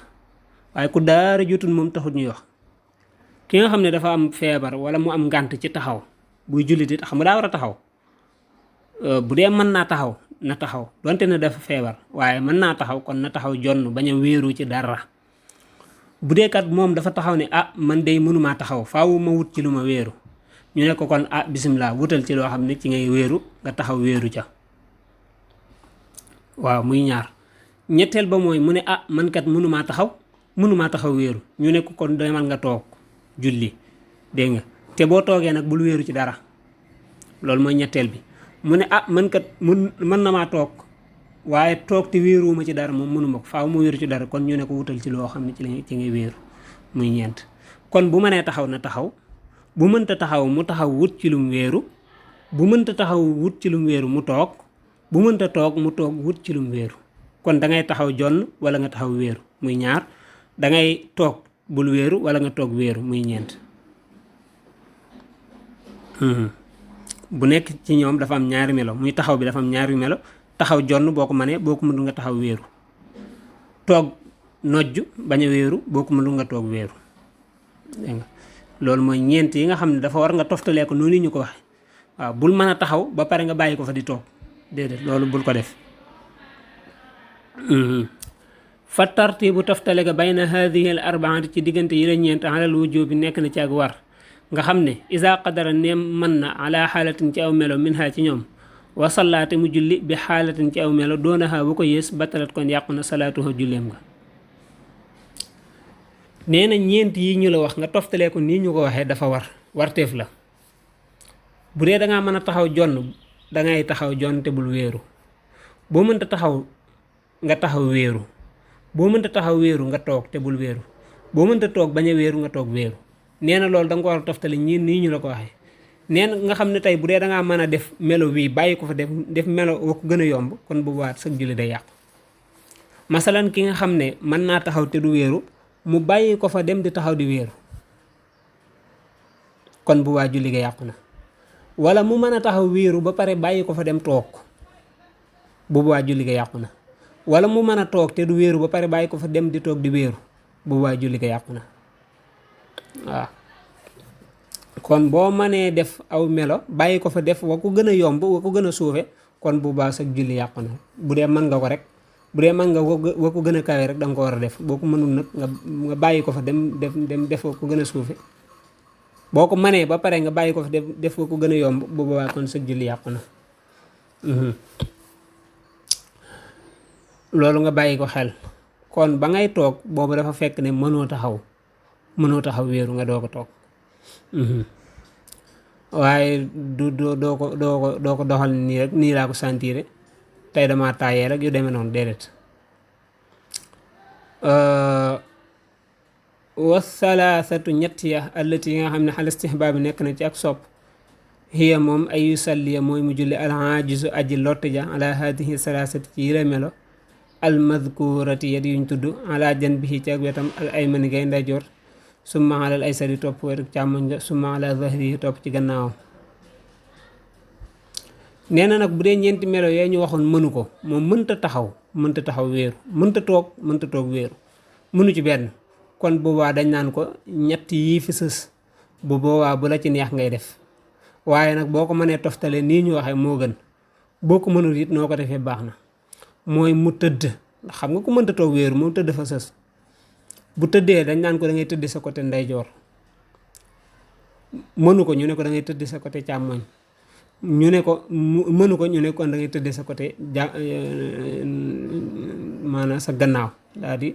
waaye ku daara jotul moom taxut ñuy wax ki nga xam ne dafa am feebar wala mu am ngànt ci taxaw buy jullit it xam nga daa war a taxaw bu dee mën naa taxaw na taxaw donte ne dafa feebar waaye mën naa taxaw kon na taxaw jonn bañ a wéeru ci dara bu dee kat moom dafa taxaw ne man day mënumaa taxaw faaw ma wut ci lu ma wéeru ñu ne ko kon bisimilah wutal ci loo xam ne ci ngay wéeru nga taxaw wéeru ca waaw muy ñaar ñetteel ba mooy mu ne man kat mënumaa taxaw wéeru ñu ne ko kon demal nga toog julli dégg nga te boo toogee nag bul wéeru ci dara loolu mooy ñetteel bi mu ne man kat mën na maa toog waaye toog te wéeruwuma ci dara moom mënuma ko faaw mu wéeru ci dara kon ñu ne ko wutal ci loo xam ne ci ngay wéeru muy ñeent kon bu mënee taxaw na taxaw bu mënta taxaw mu taxaw wut ci lum wéeru bu mënta taxaw wut ci lum wéeru mu toog bu mënta toog mu toog wut ci lum wéeru kon da ngay taxaw jonn wala nga taxaw wéeru muy ñaar da ngay toog bul wéeru wala nga toog wéeru muy ñeent bu nekk ci ñoom dafa am ñaari melo muy taxaw bi dafa am ñaari melo taxaw jonn boo ko mënee boo ko mënul nga taxaw wéeru toog nojj bañ a wéeru boo ko mënul nga toog wéeru dégg nga loolu mooy ñeent yi nga xam ne dafa war nga toftalee ko noonu ñu ko waxe waaw bul mën a taxaw ba pare nga bàyyi ko fa di toog déedéet loolu bul ko def fa tartibu toftale ga bayna hadihi al arbaati ci diggante yi la ñeent alal wujub bi nekk na ci ak war nga xam ne isa qadara neem mën na ala xaalatin ci aw melo min ha ci ñoom wa sallaate mu julli bi xaalatin ci aw melo doonaha bu ko yées batalat kon yàqu na salaatuha julleem nga nee na ñeent yi ñu la wax nga toftalee ko nii ñu ko waxee dafa warteef la bu dee dangaa mën a taxaw jonn dangay taxaw jonn te bul wéeru boo mënta taxaw nga taxaw wéeru boo mënta taxaw wéeru nga toog te bul wéeru boo mënta toog bañ a wéeru nga toog wéeru nee na loolu da nga ko war a toftale nii ñu la ko waxee nee na nga xam ne tey bu dee dangaa mën a def melo bii bàyyi ko fa def melo wa ko gën a yomb kon bu baat sag julli day yàqu masalan ki nga xam ne mën naa taxaw te du wéeru mu bàyyi ko fa dem di taxaw di wéeru kon bu waa julli ga yàqu na wala mu mën a taxaw wéeru ba pare bàyyi ko fa dem toog bu waa julli ga yàqu na wala mu mën a toog te du wéeru ba pare bàyyi ko fa dem di toog di wéeru bu boobaa julli ko yàqu na waaw. kon boo mënee def aw melo bàyyi ko fa def wa ko gën a yomb wa ko gën a suufe kon bu baax sa julli yàqu na. bu dee mën nga ko rek, bu dee mën nga wa ko gën a kawe rek da nga ko war a def. boo ko mënul nag nga bàyyi ko fa dem def wa ko gën a suufe. boo ko mënee ba pare nga bàyyi ko fa def wa ko gën a yomb bu boobaa kon sa julli yàqu na. loolu nga bàyyi ko xel. kon ba ngay toog boobu dafa fekk ne mënoo taxaw wéeru nga doo ko toog. waaye doo ko doxal nii rek nii laa ko sentir tey dama tàyyee rek yu demee noonu déedéet. wasalaasatu ñett ya allati yi nga xam ne xal istihbaab bi nekk na ci ak sopp hiya moom ay yusalliya mooy mu julli al aajizu aji lott ja ala hadihi salaasati ci yile melo al madkurati yet yuñ tudd ala janbihi ci ak wetam al aymani gay ndeyjoor summa alal aysari topp wetu càmmoñ ja summa ala zahrihi topp ci gannaawam. nee na nag bu dee ñeenti melo yooyu ñu waxoon mënu ko moom mënta taxaw wéeru mënta toog wéeru mënu ci benn. kon boobaa dañ naan ko ñett yii fi sës bu boobaa bu la ci neex ngay def waaye nag boo ko mënee toftale nii ñu waxee moo gën. boo ko mënul it noo ko defee baax na mooy mu tëdd. ndax xam nga ku mënta toog wéeru moom tëdd fa sës. bu tëddee dañ naan ko da ngay tëdd sa côté ndeyjoor mënu ko ñu ne ko da ngay tëdd sa côté càmmoñ ñu ne ko mënu ko ñu ne kon da ngay tëdd sa côté maanaam sa gannaaw daal di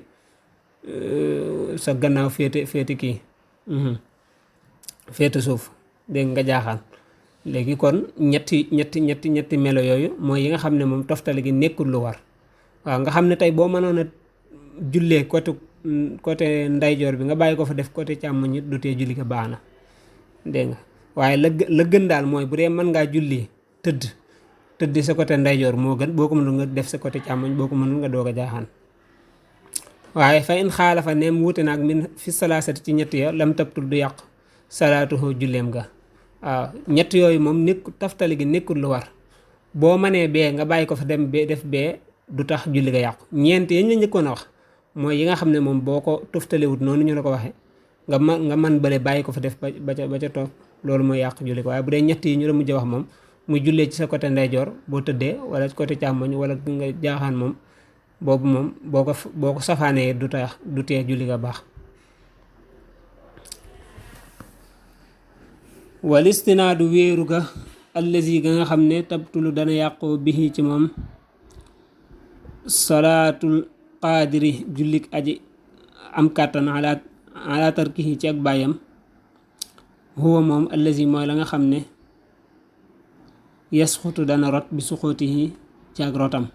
sa gannaaw féete kii féete suuf dégg nga jaaxaan. léegi kon ñetti melo yooyu mooy yi nga xam ne moom toftale gi nekkul lu war. waaw nga xam ne tey boo mënoon a jullee côté ndeyjoor bi nga bàyyi ko fa def côté càmmoñ it du tee julli ko baax na dégg nga. waaye la gën daal mooy bu dee mën ngaa julli tëdd sa côté ndeyjoor moo gën. boo ko mënul nga def sa côté càmmoñ boo ko mënul nga doog a jaaxaan. waaye fa in xaalafa neem wuute naag min fi salaasati ci ñett ya lam tabtul du yàq salaatuhu julleem ga. waaw ñett yooyu moom taftali gi nekkul lu war. boo mënee bee nga bàyyi ko fa dem bee def bee du tax julli ga yàqu. ñeent yañ la njëkkoon a wax mooy yi nga xam ne moom boo ko toftalewut noonu ñu la ko waxee nga man bële bàyyi ko fa def ba ca toog loolu mooy yàq julli ko. waaye bu dee ñett yi ñu la mujj wax moom muy jullee ci sa côté ndeyjoor boo tëddee wala côté càmmoñ wala nga jaaxaan moom boobu moom boo ko safaanee du tee julli ga baax. wal istinaadu wéeru ga allazi ga nga xam ne tabtulu dana yàqoo bihi ci moom salaatul qaadiri jullik aji am kàttan ala tarkihi ci ak bàyyam huwa moom allazi mooy la nga xam ne yasxutu dana rot bi suxutihi ci ak rotam.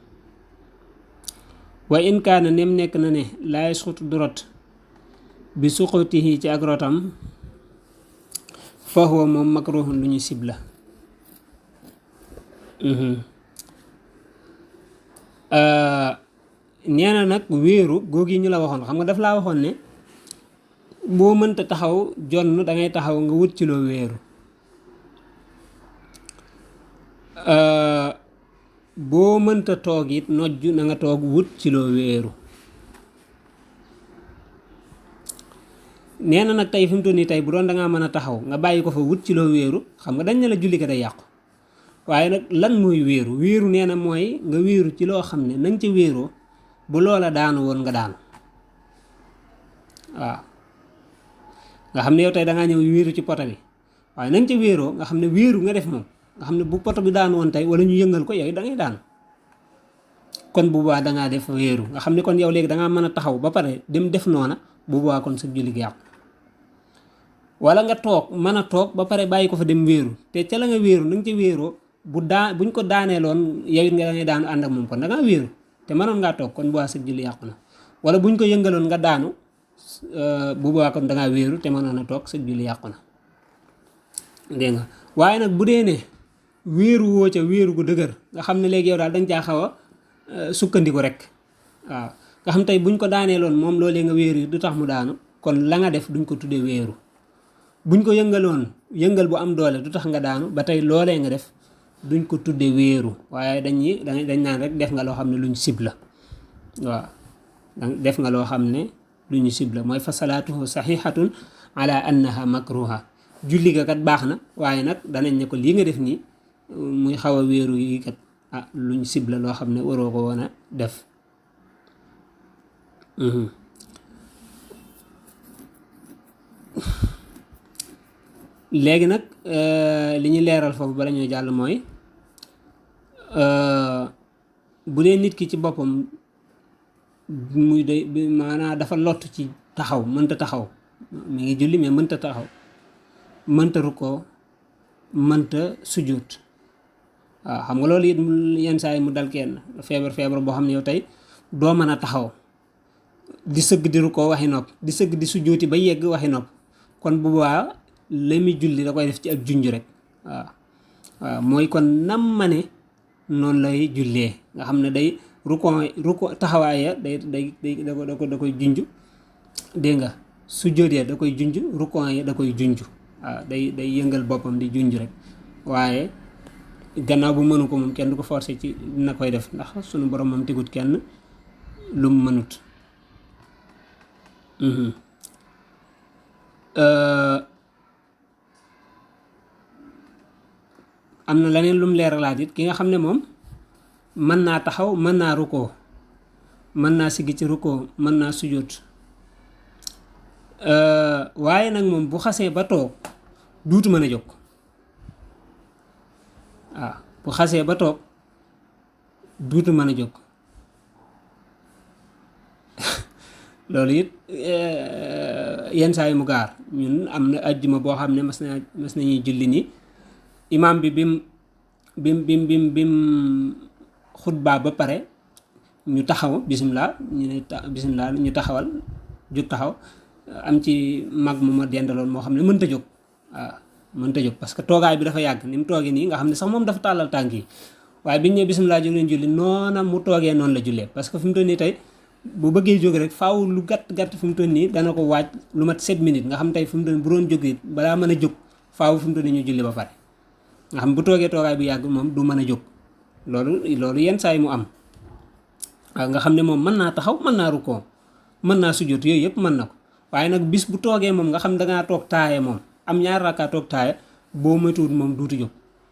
wa in kaana nem nekk na ne laa yasxutu du rot bi suxutihi ci ak rotam fa huwa moom makruhun lu ñu sib la. nee na nag wéeru googi ñu la waxoon xam nga daf laa waxoon ne boo mënta taxaw jonn dangay taxaw nga wut ci loo wéeru. boo mënta toog it nojju na nga toog wut ci loo wéeru. nee na nag tey fi mu toll nii tey bu doon dangaa mën a taxaw nga bàyyi ko fa wut ci loo wéeru xam nga dañ ne la julli ko day yàqu. waaye nag lan mooy wéeru nee na mooy nga wéeru ci loo xam ne nañ ca wéeroo bu loola daanu woon nga daanu. waaw nga xam ne yow tey dangaa ñëw wéeru ci poto bi waaye nañ ca wéeroo nga xam ne wéeru nga def moom nga xam ne bu poto bi daanu woon tey wala ñu yëngal ko yow da ngay daanu. kon bu boobaa dangaa def wéeru nga xam ne kon yow léegi dangaa mën a taxaw ba pare dem def noona bu boobaa kon sa julli gi yàqu. wala nga toog mën a toog ba pare bàyyi ko fa dem wéeru te ca la nga wéeru na nga ca wéeroo buñ ko daaneeloon yow it nga dangay daanu ànd ak moom kon dangaa wéeru te mënoon ngaa toog kon bu boobaa sa julli yàqu na. wala buñ ko yëngaloon nga daanu bu boobaa kon dangaa wéeru te mënoon a toog sa julli yàqu na dégg nga. waaye nag bu dee ne wéeru woo ca wéeru gu dëgër nga xam ne léegi yow daal danga caa xaw a sukkandiku rek. waaw nga xam tey buñ ko daaneeloon moom loolee nga wéeru du tax mu daanu kon la nga def duñ ko tuddee wéeru. buñ ko yëngaloon yëngal bu am doole du tax nga daanu ba tey loolee nga def duñ ko tuddee wéeru waaye dañ naan rek def nga loo xam ne luñ sib la. waaw def nga loo xam ne lu ñu sib la mooy fa salaatuhu saxiixatun ala annaha makruha julli ga kat baax na waaye nag danañ ne ko lii nga def nii muy xaw a wéeru yi kat lu ñu sib la loo xam ne waroo ko woon a def. léegi nag li ñu leeral foofu bala ñuy jàll mooy bu dee nit ki ci boppam muy day maanaam dafa lott ci taxaw mënta taxaw mi ngi julli mais mënta taxaw mënta rukkoo mënta sujjóot waaw xam nga loolu it yenn saa yi mu dal kenn feebar boo xam ne yow tey doo mën a taxaw di sëgg di rukkoo waxi nopp di sëgg di sujjóoti ba yegg waxi nopp kon bu boobaa la muy julli da koy def ci ak junj rek waaw mooy kon nam ma ne noonu lay jullee nga xam ne day rukkoo taxawaaya da koy junj dégg nga sujjóot ya da koy junj rukkoo ya da koy junj waaw day yëngal boppam di junj rek waaye gannaaw bu mënu ko moom kenn du ko forcer ci na koy def ndax sunu borom moom tegut kenn lu mu mënut. am na leneen lu mu leeralaat it ki nga xam ne moom mën naa taxaw mën naa rukkoo mën naa siggi ci rukkoo mën naa sujjóot waaye nag moom bu xasee ba toog duutu mën a jóg waaw bu xasee ba toog duutu mën a jóg loolu it yenn saa yi mu gaar ñun am na ajjuma boo xam ne mas nañuy julli ni imaam bi bim xutbaa ba pare ñu taxaw bisimilah bisimilah ñu taxawal jug taxaw am ci mag mu ma dendaloon moo xam ne mënta jóg waaw mënta jóg parce que toogaay bi dafa yàgg ni mu toogee nii nga xam ne sax moom dafa tàllal tànk yi waaye biñ ne bisimilah jóg leen julli noona mu toogee noonu la jullee parce que fi mu toll nii tey bu bëggee jóg rek faaw lu gàtt fi mu toll nii dana ko waaj lu mat 7 minutes nga xam tey fi mu toll bu doon jóg it balaa mën a jóg faaw fi mu toll nii ñu julli ba pare nga xam bu toogee toogaay bu yàgg moom du mën a jóg loolu yenn saa yi mu am waaw nga xam ne moom mën naa taxaw mën naa rukkoo mën naa sujjóot yooyu yëpp mën na ko waaye nag bis bu toogee moom nga xam dangaa toog taaye moom am ñaar rakkaa toog taaye boo moytuwul moom duutu jóg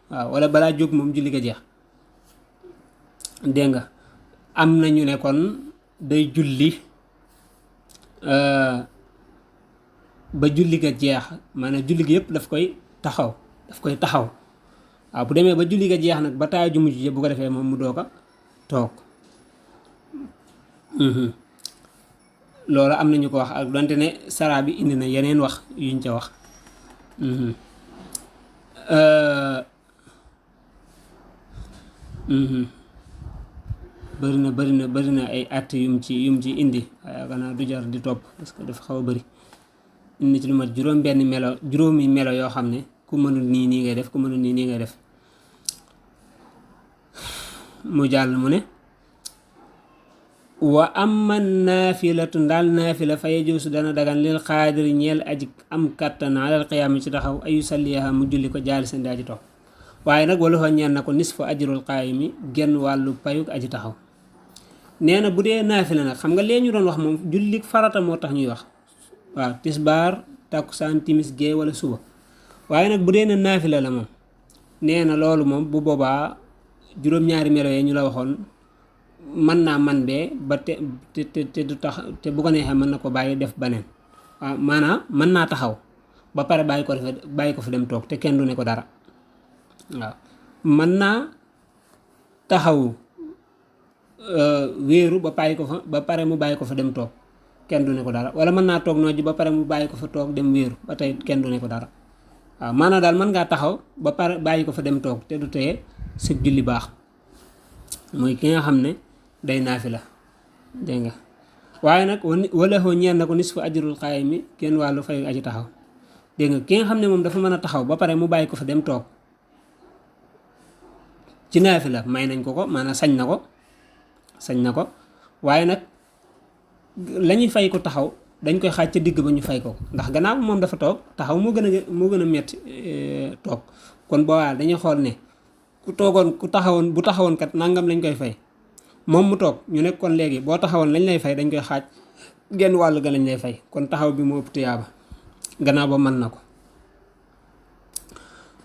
waaw wala balaa jóg moom julli ga jeex dégg nga am na ñu ne kon day julli ba julli ga jeex maanaam julli ga yëpp daf koy taxaw waaw bu demee ba julli ga jeex nag ba taay ju mujj bu ko defee moom mu doog a toog loolu am na ñu ko wax ak donte ne saraa bi indi na yeneen wax yuñ ca wax bëri na ay at yum ci indi waaye xanaa du jar di topp parce que dafa xaw a bëri indi ci lu mat juróomi melo yoo xam ne ku mënul nii ngay def ku mënul nii ngay def mu jàll mu ne wa amma naafilatu ndaal naafila fa yajuusu dana dagan lil xaadiri ñeel aji am kàttan alal qiyaam ci taxaw ayu salliyaha mu julli ko jaali seen daa ji toog waaye nag wala fa ñeen na ko nisfu ajrul qaayimi genn wàllu payuk aji taxaw nee na bu dee naafila nag xam nga lee ñu doon wax moom julli farata moo tax ñuy wax waaw tisbaar takkusaan timis gee wala suba waaye nag bu dee na naafila la moom nee na loolu moom bu boobaa juróom-ñaari melo yi ñu la waxoon mën naa man bee ba te du tax te bu ko neexee mën na ko bàyyi def beneen waaw maanaam mën naa taxaw ba pare bàyyi ko fa dem toog te kenn du ne ko dara waaw mën naa taxaw wéeru ba pare mu bàyyi ko fa dem toog kenn du ne ko dara wala mën naa toog noonu ba pare mu bàyyi ko fa toog dem wéeru ba tey kenn du ne ko dara waaw maanaam daal mën ngaa taxaw ba pare bàyyi ko fa dem toog te du teye sa julli baax mooy ki nga xam ne day naafila dégg nga waaye nag wala xoo ñeen na ko nisfu ajrul qaayimi kenn wàllu fay aji taxaw dégg nga ki nga xam ne moom dafa mën a taxaw ba pare mu bàyyi ko fa dem toog ci naafila may nañ ko maanaam sañ na ko waaye nag la ñuy fay ko taxaw dañ koy xaaj ca digg ba ñu fay ko ndax gannaaw moom dafa toog taxaw moo gën a metti toog kon boobaa dañuy xool ne bu taxawoon kat nangam lañ koy fay moom mu toog ñu nekk kon léegi boo taxawoon lañ lay fay dañ koy xaaj genn wàll ga lañ lay fay kon taxaw bi moo ëpp tuyaaba gannaaw ba mën na ko.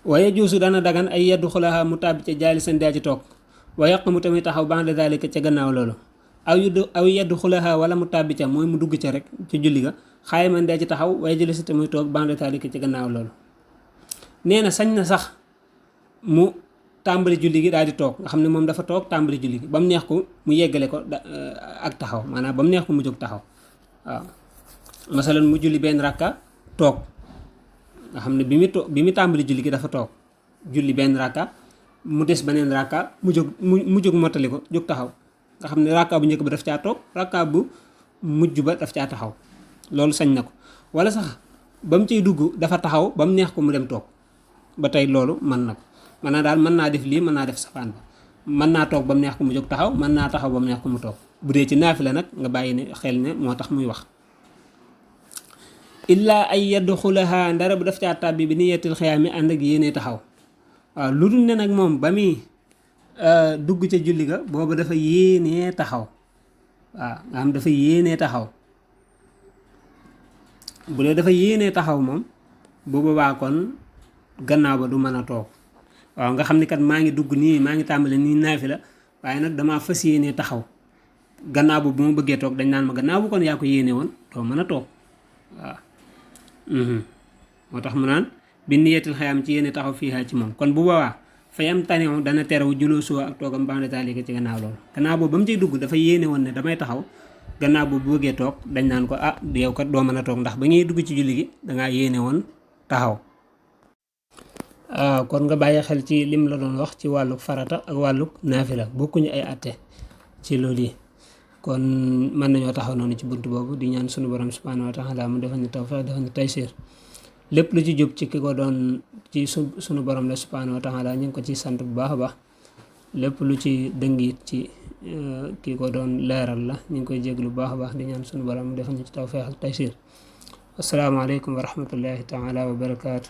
waaye juusu dana dagan ay yeddu xulaha mu tàbbi ca jaali seen daa ci toog waaye yàq mu tamit taxaw ba'da zaalika ca gannaaw loolu aw yeddu xulaha wala mu tàbbi ca mooy mu dugg ca rek ci julli ga xaay man daa ci taxaw waaye jëli si te muy toog ba'da zaalika ca gannaaw loolu. nee na sañ na sax mu tàmbali julli gi daal di toog nga xam ne moom dafa toog tàmbali julli gi ba mu neex ko mu yeggale ko ak taxaw maanaam ba mu neex ko mu jóg taxaw waaw. masalan mu julli benn rakka toog nga xam ne bi mu tàmbali julli gi dafa toog julli benn rakka mu des beneen rakka mu jóg mottali ko jóg taxaw nga xam ne rakka bu njëkk ba daf caa toog rakka bu mujj ba daf caa taxaw loolu sañ na ko. wala sax ba mu ciy dugg dafa taxaw ba mu neex ko mu dem toog ba tey loolu mën na ko maanaam daal mën naa def lii mën naa def safaan ba mën naa toog ba mu neex ko mu jóg taxaw mën naa taxaw ba mu neex ko mu toog. bu dee ci naafila nag nga bàyyi ne xel ne moo tax muy wax. illaa ay yadxulaha ndara bu daf caa tàbbi bi niyatil xiyaami ànd ak yéene taxaw waaw lu dul ne nag moom ba muy dugg ca julli ga booba dafa yéenee taxaw waaw nga xam dafa yéenee taxaw. bu dee dafa yéenee taxaw moom bu boobaa kon gannaaw ba du mën a toog waaw nga xam ni kat maa ngi dugg nii maa ngi tàmbale nii naafila waaye nag damaa fas yéenee taxaw gannaaw bu ma bëggee toog dañ naan ma gannaaw bu kon yaa ko yéene woon doo mën a toog waaw. moo tax mu naan bi niyatil xayaam ci yéene taxaw fii ci moom kon bu boobaa fayam tanew dana terew juloo suwa ak toogam ba'da zaalika ci gannaaw loolu gannaaw boobu ba mu ciy dugg dafa yéene woon ne damay taxaw gannaaw boobu bu bëggee toog dañ naan ko yow kat doo mën a toog ndax ba ngay dugg ci julli gi dangaa yéene woon taxaw. kon nga bàyyi xel ci lim la doon wax ci wàlluk farata ak wàlluk naafila bokkuñu ay àtte ci loolu yi. kon mën nañoo taxaw noonu ci bunt boobu di ñaan sunu borom subhaanahu wa taala mu defal ñu tawfiq defal ñu taysiir lépp lu ci jub ci ki ko doon ci sunu borom la subhaanahu wa taala ñu ngi ko ci sant bu baax a baax lépp lu ci dëngit ci ki ko doon leeral la ñu ngi koy jéglu bu baax a baax di ñaan sunu borom mu defal ñu ci tawfiq ak taysiir. asalaamaaleykum wa rahmatullahi taala wa barakaatu.